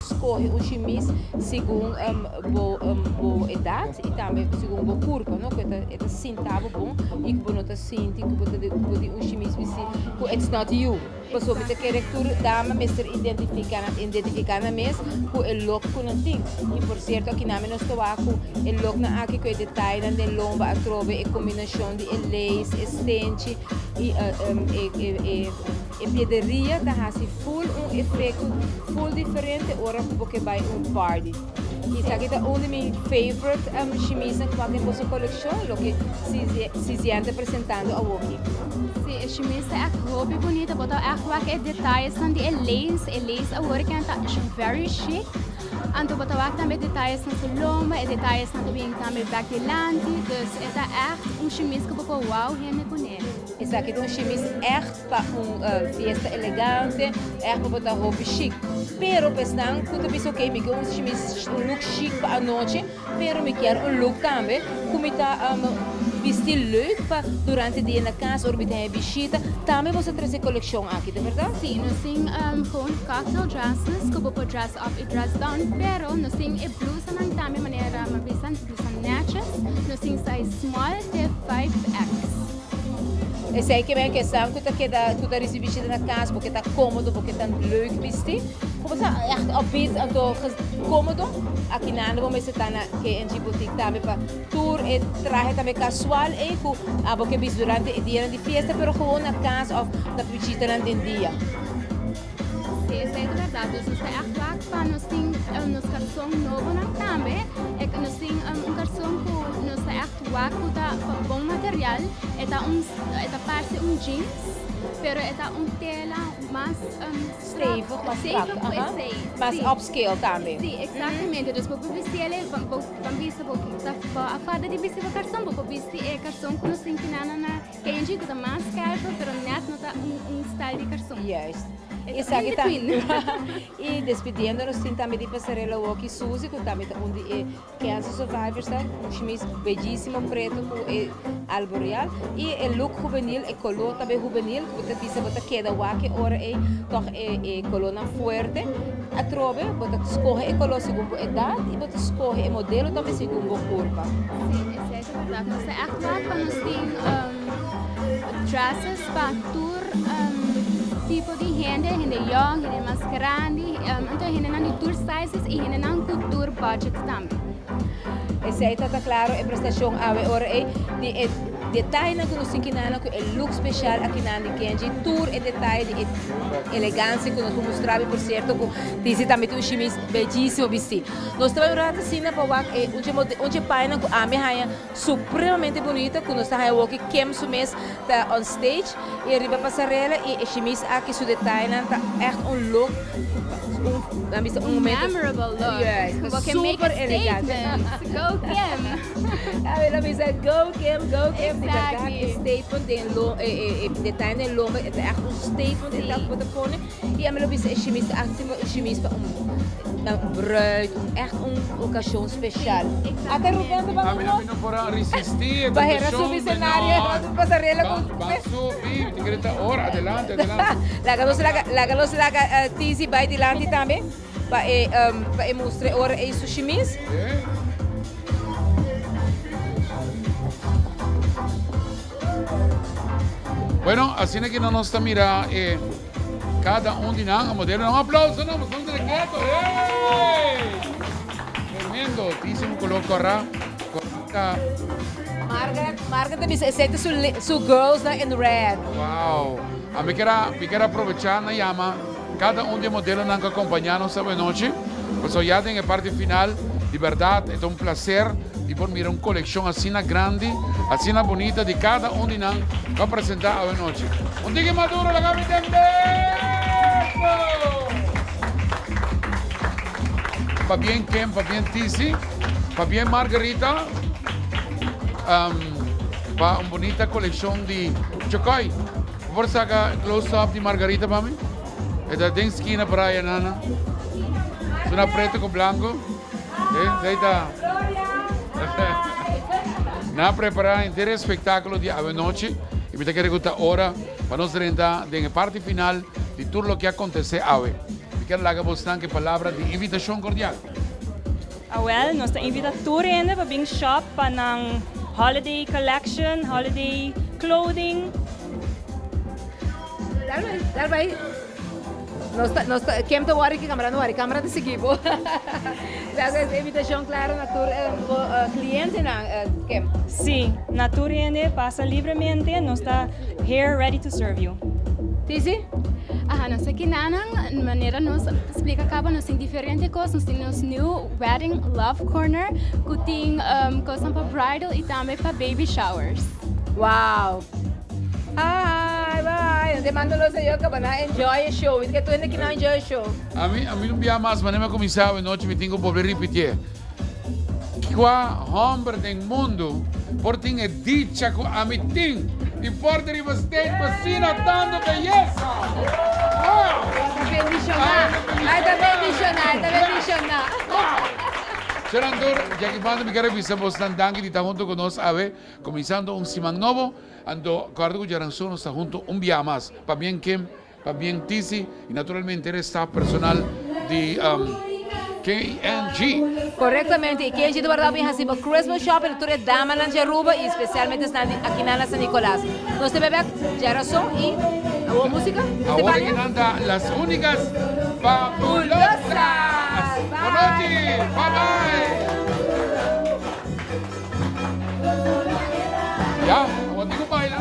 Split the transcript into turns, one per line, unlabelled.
Skohe un shimis segun bo bo edat i tambe segun bo kurpa no ku e ta sinta bo bon i ku bo no ta sinti ku bo ta ku bo tin un shimis bisti ku it's not you. Pasobra mi ta kere tur dama mester identifiká nan identifiká nan mes ku e look ku nan tin. I por sierto akinan mi nos ta wak ku e looknan aki ku e detayenan den lomba atrobe e kombinashon di e lace, e stenchi i e E piederia ta hasi full un efecto full diferente ora cu bo ke bay un party. Esaki ta un di mi favorite shimisnan cu bo a den boso coleccion, loke Cizian ta presentando awoki.
Si, e shimis ta echt hopi bunita. Bo ta echt wak e detayesnan di e lace. E lace awor ken ta very chic. Anto bo ta wak tambe e detayesnan su lomba, e detayesnan ta bin tambe bek dilanti. Dus e ta echt un shimis cu bo por wow hende cune.
Esaki ta un shimis echt Pa un fiesta elegante, ègt bo por ta hopi chic. Pero pa esnan ku ta bisa ok mi ke un shimis, un look chic pa anochi, pero mi kier un look tambe ku mi ta bisti leuk pa durante dia na kas ora mi ta haña bishita, tambe boso a trese e kolekshon aki, ta bèrdat?
Sí, nos tin gewoon cocktail dresses ku bo por dress up i dress down, pero nos tin e blusanan tambe manera mi a bisa, blusa netjes, nos tin size small te 5X.
Esei ke men ke esnan ku ta keda ku ta risibi bishita na kas bo ke ta komodo bo ke ta leuk bisti ku bo sa ègt upbeat anto komodo akinando bo mester ta na KNG Boutique tambe pa tur e trahe tambe kasual ei ku abo ke bisti durante e dianan di fiesta pero gewoon na kas òf na bishitanan den dia.
Sí, esei ta bèrdat. Dus nos ta ègt wak pa nos tin nos karson nobonan tambe. Nos tin un karson ku nos ta ègt. Wak ku ta pa bon material, e ta un e ta parse un jeans, pero e ta un tela mas
Stevig, mas strak,
stevig ku
aha.
esei.
Mas
Sí.
upscale tambe.
Sí, exactamente. Dus bo por bisti el, bo ban bisa bo ta bo a fada di bisti bo karson, bo por bisti e karson ku nos tin kinana na Kenji ku ta mas casual, pero net no ta un un style di karson.
Juist.
E ta
Esaki
in
ta
between.
I despidiendo nos tin tambe di pasarela woki Suzy ku tambe ta un di e Cancer Survivors ta un shimis bellisimo preto cu e alboreal y e look juvenil, e color tambe juvenil cu bo ta bisa bo ta keda wak e ora ey toch e e colornan fuerte. Atrobe bo ta scoge e color segun bo edad y bo ta scoge e modelo tambe segun bo curpa.
Si, esey ta berdad. Nos ta echt wak pa nos tin dresses pa tur tipo di hende, hende yong, hende mas grandi, anto hendenan di tur sizes y hendenan cu tur budget tambe.
Esey ta ta claro e prestacion awe ora ey di e detayenan cu nos tin kinana cu e look special akinan di Kenji tur e detaye di e elegancia cu nos por mustra mi por cierto cu Tizzy tambe tin un shimis bellisimo bisti. Nos ta bay un rato asina pa wak e un dje pañanan cu ami haya Supremamente bunita cu nos ta haya woki Kim su mes ta on stage y riba pasarela y e shimis aki su detayenan ta echt un look un nan bisa un
Un
momento
memorable look.
Juist, ta
Bo ke make
super
a
elegante.
statement. Go Kim!
Ami lo bisa go Kim, go Kim, di berdad
Exactly.
e statement den lo e e e detaye den lomba e ta echt un statement e
Sí.
ta bo ta pone. I ami lo bisa e shimis ta asina un shimis pa un bruid, un echt un ocasion special. Ata Ruben ta ban
Ami
nos.
no por a risisti e
Ba hera
tentashon,
subi
mi
senario,
no.
hera subi pasarela ku.
Ban subi, mi ta kere ta ora, adelante, adelante.
Laga nos laga, laga nos laga Tizzy bai dilanti tambe pa e pa e mustra e ora ei su shimis.
Bueno, asina ki nos ta mira e. Cada un di nan a modelo. Un aplauso no, nos de keto. Hey! Tremendo, dice un color corra. Corra.
Margaret, Margaret ta bisa esei ta su, su girls na in red.
Wow. A mi kier mi kier aprovecha na yama cada un di e modelonan cu acompaña nos awe nochi. Pasobra ya den e parti final, di berdad e ta un placer di por mira un coleccion asina grandi, asina bunita di cada un di nan cu a presenta awe nochi. Un tiki maduro laga mi tende! Pabien Kim, pabien Tisi, pabien Margarita pa un bunita coleccion di Chocoy. Bo por saca close up di Margarita pa mi? E ta den skina por aya nana. Suna preto cu blanco. Esey ta. Nan a prepara henter e espectaculo di awenochi y mi ta kere cu ta ora pa nos drenta den e parti final di tur loke a acontece awe. Mi kier laga bosnan ku e palabra di invitashon kordial.
Awel, nos ta invita tur hende pa bin shop pa nan holiday collection, holiday clothing.
Dal bai, dal bai. Nos ta, nos ta, kem ta wòri ki kamera no wòri, kamera ta sigui bo. Gracias, invitashon klaro na tur bo klientenan, Kem.
Sí, na tur hende pasa libremente, nos ta here ready to serve you.
Tizzy?
Aha, nos aki nanan, manera nos splika kaba, nos tin diferente kos, nos tin nos new wedding love corner ku tin kosnan pa bridal i tambe pa baby showers.
Wow! Hi, bye! Nos e manda los ayo kaba nan enjoy e show. Mi ta ke tur hende ki nan enjoy e show.
Ami, ami no bia mas, manera mi a kuminsá awe nochi mi tin ku bolbe ripitié. Kua hòmber den mundu por tin e dicha ku ami tin di por ta riba stage pa asina tantu beyesa? Wow!
Ta bendishoná! Ai ta bendishoná! Ai ta bendishoná!
Señor Antur, djaki banda mi ker a bisa bosnan danki di ta huntu ku nos awe, kuminsando un siman nobo. Anto, kòrda ku djaranson nos ta huntu un bia mas. Pabien Kim, Pabien Tisi y naturalmente e staff personal di KNG.
Correctamente y KNG ta warda bin haci bo Christmas shopping tur e damanan di Aruba y especialmente esnan di akinan na San Nicolas. Nos ta bebe djarason y awor musica? Nos ta
Awor akinan ta las unicas fabulosas! Bonochi! Bye bye! Ya, awor tin ku baila.